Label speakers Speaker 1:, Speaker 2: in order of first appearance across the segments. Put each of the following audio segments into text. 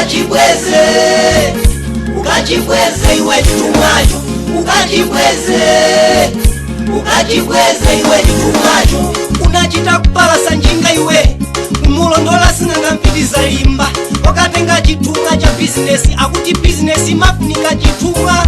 Speaker 1: Ukachibweze, ukachibweze iwe chitumwacho, ukachibweze, ukachibweze iwe chitumwacho.
Speaker 2: Unachita kupalasa njinga iwe, kumulondola sing'anga mpitiza limba, wakatenga chithumwa cha bizinesi. Akuti bizinesi imafunika chithumwa.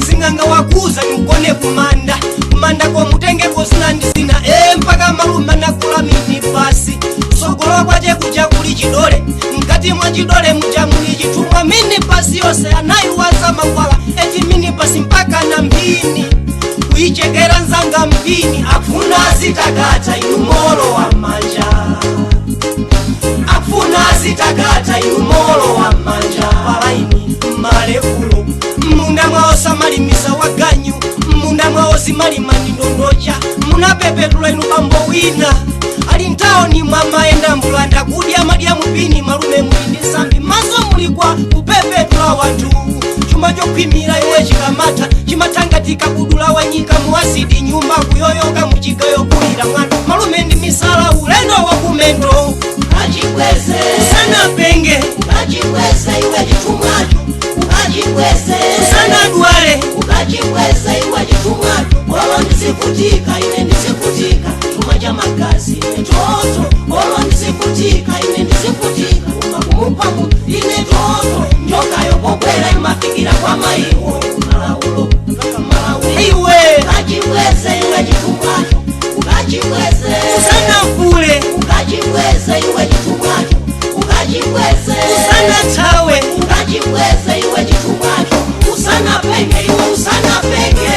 Speaker 2: Sing'anga wakuza nimkone kumanda, kumanda komutengeko zina ndi zina e mpaka malume anakula minibasi. Sogolo kwache kuja kuli chidole, mkati mwa chidole muja muli chithumwa. Minibasi yonse anayiwaza mankhwala eti minibasi mpaka na mphini kuyichekera nzanga mpini.
Speaker 1: Akufuna zitakata inu molo wa manja, akufuna zitakata inu molo wa manja.
Speaker 2: Palaini malefulo mmunda mwawo samalimisa waganyu, mmunda mwawo zimalima ndi ndondocha. Munapepetula inu bambo wina ali mtawoni mwamayenda mbulanda kudya madya mupini. Malume muli ndi nsambi maso mulikwa kupepetula wanthu. Chuma chokhwimira iwe chikamata chimathangatika kudula wanyika muwasidi nyumba kuyoyoka muchigayo kulira mwana. Malume ndi misala ulendo wakumendo.
Speaker 1: Ukachibweze,
Speaker 2: Usanapenge,
Speaker 1: ukachibweze iwe chitumwacho, ukachibweze,
Speaker 2: usanadwale,
Speaker 1: ukachibweze iwe chitumwacho. Olo ndisikutika ine ndisikutika, chuma cha magazi ine toto. Olo ndisikutika ine ndisikutika, umakumupa munthu ine toto. Njokayo pokwera imafikira kwa mayiwo malaulo malaulo.
Speaker 2: Iwe,
Speaker 1: Ukachibweze iwe chitumwacho, ukachibweze,
Speaker 2: usanafule,
Speaker 1: ukachibweze iwe chitumwacho, ukachibweze,
Speaker 2: usanathawe,
Speaker 1: ukachibweze iwe chitumwacho, usanapenge iwe usanapenge.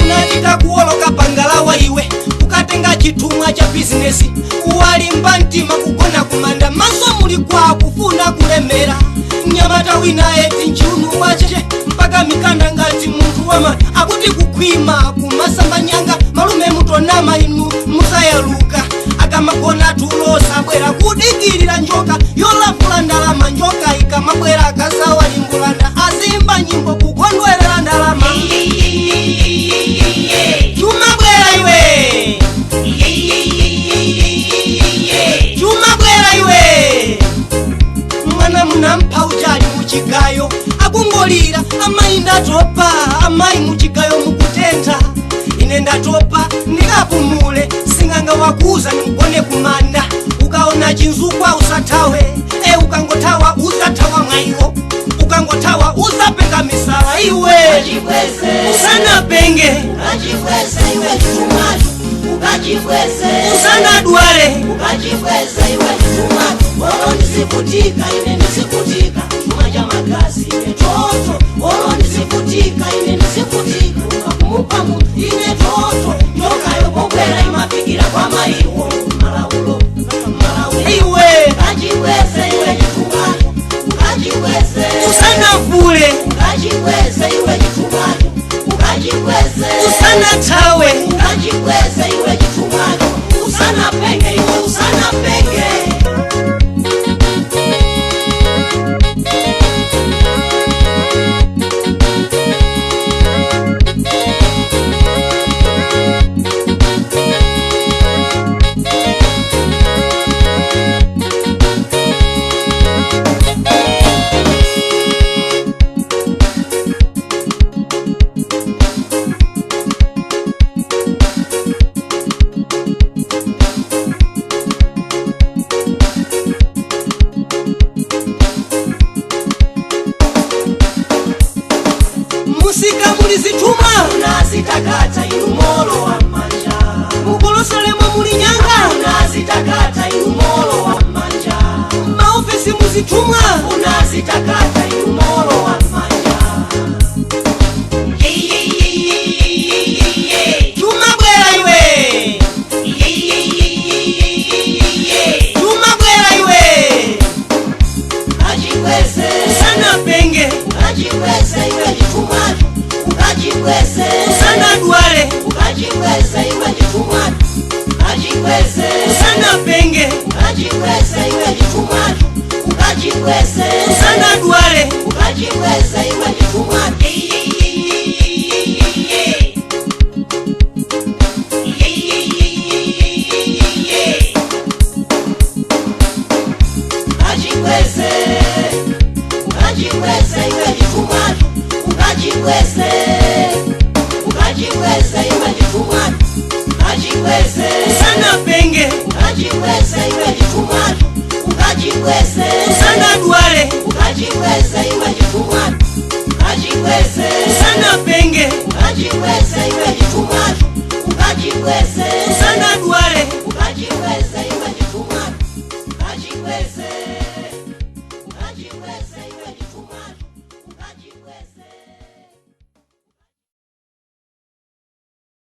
Speaker 2: Unachita kuwoloka pangalawa iwe, ukatenga chithumwa cha bizinesi. Uwalimba mtima kugona kumanda maso muli kwa kufuna kulemera. Mnyamata wina eti nchiunu mwacheche mpaka mikanda ngati munthu wama akuti kukhwima kumasambanyanga. Malume mutonama inu musayaluka. Akamagona tulo sabwera kudikirira njoka yolafula ndalama. Njoka ikamabwera akazawalimbulanda azimba nyimbo kukondwerera ndalama. Chuma bwera iwe, chuma bwera iwe. Mwana munampha uchali muchigayo akungolira, amayi ndatopa, amayi muchigayo mukutentha, ine ndatopa ndikapumule. Sing'anga wakuza nimugone kumanda. Ukaona chinzukwa usathawe e, ukangothawa uzathawa mwayiwo, ukangothawa uzapenga misala iwe.
Speaker 1: Ukachibweze,
Speaker 2: Usanapenge,
Speaker 1: ukachibweze iwe chitumwacho, ukachibweze,
Speaker 2: usanadwale,
Speaker 1: ukachibweze iwe chitumwacho. Olo ndisikutika ine ndisikutika, chuma cha magazi ine toto. Olo ndisikutika ine ndisikutika, umakumupa munthu ine toto. Njokayo pokwera imafikira kwa mayiwo malaulo malaulo.
Speaker 2: Iwe,
Speaker 1: Ukachibweze iwe chitumwacho, ukachibweze,
Speaker 2: usanafule,
Speaker 1: ukachibweze iwe chitumwacho, ukachibweze,
Speaker 2: usanathawe,
Speaker 1: ukachibweze iwe chitumwacho, usanapenge iwe usanapenge.
Speaker 2: Musika muli zithumwa,
Speaker 1: Unazitakata inu molo wa manja,
Speaker 2: mukolosolemo muli nyanga,
Speaker 1: unazitakata inu molo wa manja,
Speaker 2: maofesi muzithumwa.
Speaker 1: Unazitakata inu molo wa manja.
Speaker 2: Chuma bwera iwe, chuma bwera iwe.
Speaker 1: Ukachibweze,
Speaker 2: Usanapenge,
Speaker 1: ukachibweze iwe chitumwacho, ukachibweze,
Speaker 2: usanadwale,
Speaker 1: ukachibweze iwe chitumwacho, ukachibweze,
Speaker 2: usanapenge,
Speaker 1: ukachibweze. Ukachikweze iwe chithumwacho, ukachikweze.
Speaker 2: Usanapenge.
Speaker 1: Ukachikweze iwe chithumwacho, ukachikweze.
Speaker 2: Usanadwale.
Speaker 1: Ukachikweze iwe chithumwacho, ukachikweze.
Speaker 2: Usanapenge.
Speaker 1: Ukachikweze.